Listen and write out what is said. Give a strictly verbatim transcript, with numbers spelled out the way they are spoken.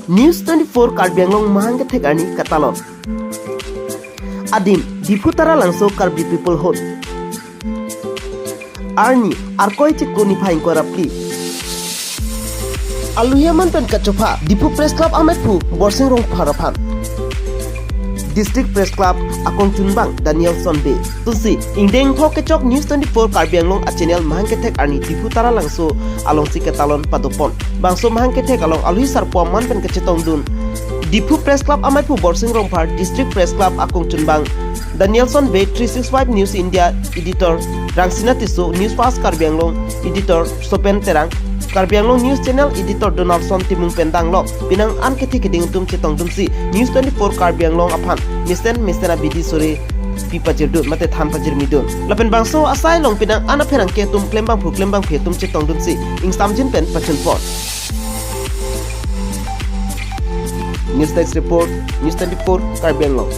News twenty-four Karbi Anglong mahang kethek arni katalon. Adim, Diphu Taralangso Karbi People Home. Arni, Arkoi Chikuni phai ingkoi ra phli. Aluhi aman pen kachopha, Diphu Press Club amethu Borsing Rongphar aphan. District Press Club akongchunbang Danielson Bey. Tunsi, ingdeng thok kechok News twenty-four Karbi Anglong a channel mahang kethek arni Diphu Taralangso alongsi ketalon padopon. Bangso mahang kethek along aluhi sarpo aman pen kachetongdun Diphu Press Club amethu Borsing Rongphar, District Press Club akongchunbang Danielson Bey, three six five News India Editor Rangsina Tisso, News Fast Karbi Anglong Editor Sopen Terang, Karbi Anglong News Channel Editor Donaldson Timung pen danglok penang an kethe keding atum chetongdunsi News twenty-four Karbi Anglong aphan mesen mesen abidi sore pi pajirdun mate than pajirmidun. Lapen bangso asai along penang an apherangke atum klembangphu klembangphi atum chetongdunsi ingsamjin pen pachunpon. News Desk Report, News twenty-four Karbi Anglong.